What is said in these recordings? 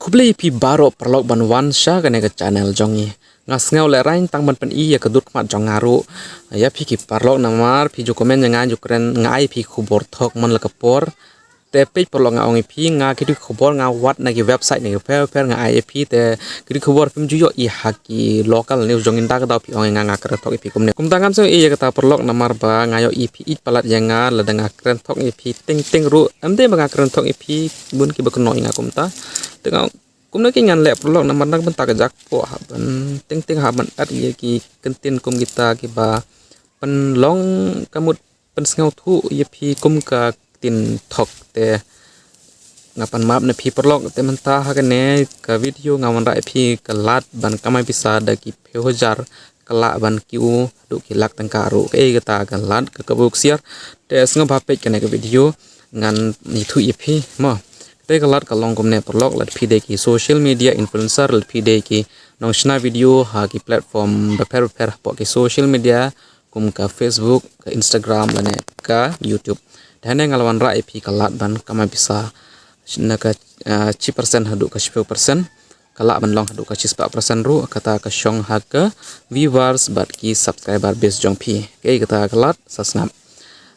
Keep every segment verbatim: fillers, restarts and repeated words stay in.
Khublei phi baroh paralok ban wan sha kane ka channel jong ngi. Nga sngew lehrain tang ban pyni ïa ka dur khmat jong nga ruh ïa phi ki paralok namar phi ju comment ïa nga ju kren, nga ai phi khubor thok man la ka por. Te peit paralok, nga ong ïa phi, nga kito ki khubor nga wad na ki website na ki pher pher, nga ai ïa phi, te kito ki khubor phim ju ïoh i ha ki local news jong ngi. Ynda ka daw phi ong ïa nga, nga kren thok ïa phi kumne. Kumta ngam sngew ïa kata paralok namar ba nga ïohi phi ïeit palat ïa nga lada nga kren thok ïa phi teng teng ruh. Em dei ba nga kren thok ïa phi bun kiba kynnoh ïa nga kumta. Te nga kumne ki ngan leh paralok namar na ka bynta ka jakpoh, ha ban teng teng ha ban at ïa ki kyntien kum kita kiba pynlong ka mut pynsngewthuh ïa phi kum ka ktien thok. Te nga pan map na phi paralok, te mynta ha kane ka video nga wanrah ïa phi ka lad ban kamai pisa da ki phew hajar kylla ban kiew haduh ki lak tyngka ruh. Kaei kata ka lad ka, kaba u ksiar? Te sngewbha peit kane ka video ngan ïathuh ïa phi mo. Te ka lad ka long kumne paralok, lada phi dei ki social media influencer, lada phi dei ki nongshna video ha ki platform bapher bapher hapoh ki social media kum ka Facebook, ka Instagram lane ka YouTube. Te hangne nga la wanrah ïa phi ka lad ban kamai pisa na ka, ah, shi percent haduh ka shiphew percent. Ka lah ban long haduh ka shispah percent ruh, kata ka shong ha ka viewers bad ki subscriber base jong phi. Kaei kata ka lad, sa sngap.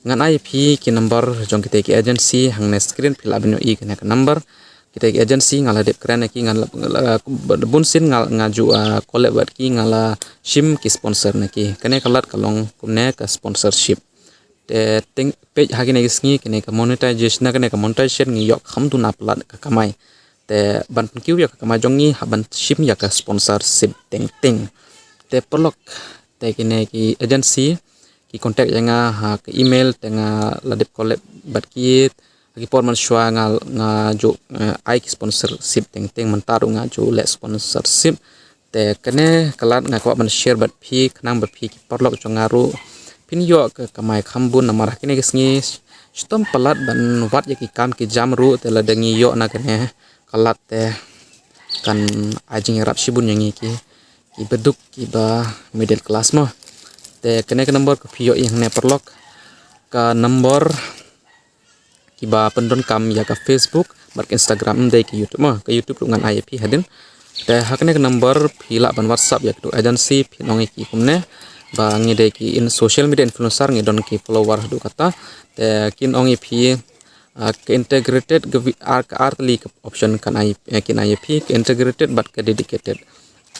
Ngan ai ïa phi ki number jong kita ki agency hangne screen, phi lah ban ïohi kane ka number. Kita ki agency nga la dep kren na ki, nga la, nga la, bunsien nga, nga ju, ah, collab bad ki, nga la shim ki sponsor na ki. Kane ka lad ka long kumne ka sponsorship. Te teng peit ha kine ki sngi, kine ka monetization, na kine ka monetization ngi ïoh kham duna palat ka kamai. Te ban pynkiew ïa ka kamai jong ngi ha ban shim ïa ka sponsorship teng teng. Te paralok, te kine ki agency ki contact ïa nga ha ka email, te nga la dep collab bad ki ha ki por mynshuwa, nga, nga ju, eh, ai ki sponsorship teng teng, mynta ruh nga ju leh sponsorship. Te kane ka lad nga kwah ban share bad phi khnang ba phi ki paralok jong nga ruh phin ïoh ka kamai kham bun namar ha kine ki sngi shitom palat ban wad ïa ki kam ki jam ruh. Te lada ngi ïoh na kane ka lad te kan ai jingïarap shibun ïa ngi ki, kiba duk, kiba middle class mo. Te kane ka number ka phi ïohi hangne paralok, ka number kiba pyndonkam ïa ka Facebook bad ka Instagram, ym dei ka YouTube mo. Ka YouTube ruh ngan ai ïa phi hadien. Te ha kane ka number phi lah ban WhatsApp ïa ka agency, phin ong ïa ki kumne ba ngi dei ki in social media influencer, ngi don ki follower haduh kata. Te kin ong ïa phi, ah, ka integrated, ka vi-, ar, ka ar tylli ka option kan ai, eh, kin ai ïa phi, ka integrated bad ka dedicated.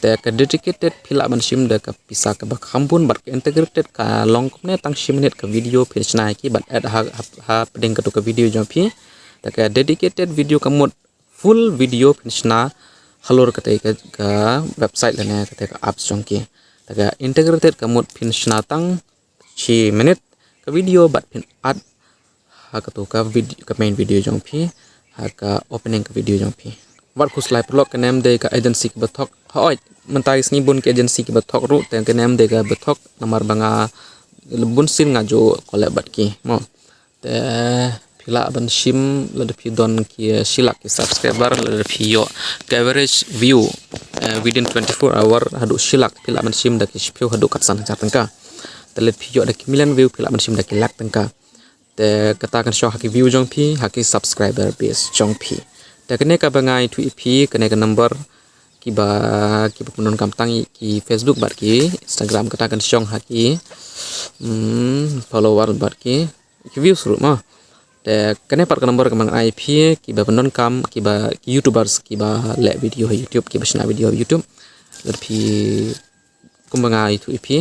Te ka dedicated phi lah ban shim da ka pisa kaba kham bun, bad ka integrated ka long kumne, tang shi minit ka video phin shna ïa ki bad ad ha, ha, ha pdeng katu ka video jong phi. Te ka dedicated video ka mut full video phin shna halor kata ka, ka website lane kata ka apps jong ki. Te ka integrated ka mut phin shna tang shi minit ka video bad phin ad ha katu ka video, ka main video jong phi, ha ka opening ka video jong phi. Wat khuslai paralok, kane ym dei ka agency kaba thok. Hooid, mynta ki sngi bun ki agency kiba thok ruh, te kane ym dei kaba thok namar ba nga bunsien nga ju collab bad ki mo. Te phi lah ban shim lada phi don ki shi lak ki subscriber, lada phi ïoh ka average view, eh, within twenty-four hour haduh shi lak, phi lah ban shim da ki shiphew haduh ka san hajar tyngka. Te lada phi ïoh da ki million view phi lah ban shim da ki lak tyngka. Te kata kan shong ha ki view jong phi, ha ki subscriber base jong phi. Te kane kaba nga ïathuh ïa phi, kane ka number kiba, kiba pyndonkam tang ïa ki Facebook bad ki Instagram, kata kan shong ha ki, mm, follower bad ki, ki views ruh mo. Te kane pat ka number kaba nga ai ïa phi, kiba pyndonkam, kiba, ki YouTubers kiba leh video ha YouTube, kiba shna video ha YouTube. Lada phi, kumba nga ïathuh ïa phi,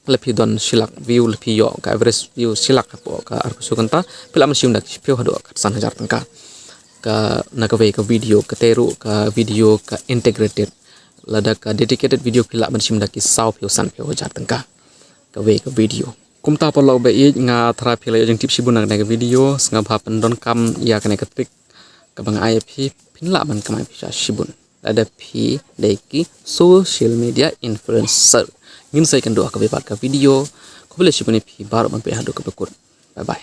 lada phi don shi lak view, lada phi ïoh ka average view shi lak hapoh ka arphew saw kynta, phi lah ban shim da ki shiphew haduh ka san hajar tyngka. Ka na kawei ka video, kata ruh ka video ka integrated. Lada ka dedicated video phi lah ban shim da ki sawphew sanphew hajar tyngka kawei ka video. Kumta paralok ba ïeit, nga tharai phi la ïoh jingtip shibun na kane ka video, sngewbha pyndonkam ïa kane ka trick kaba nga ai ïa phi, phin lah ban kamai pisa shibun lada phi dei ki social media influencer. Ngin sa ïakynduh ha kawei pat ka video. Khublei shibun ïa phi baroh ban peit haduh kaba kut. Bye bye.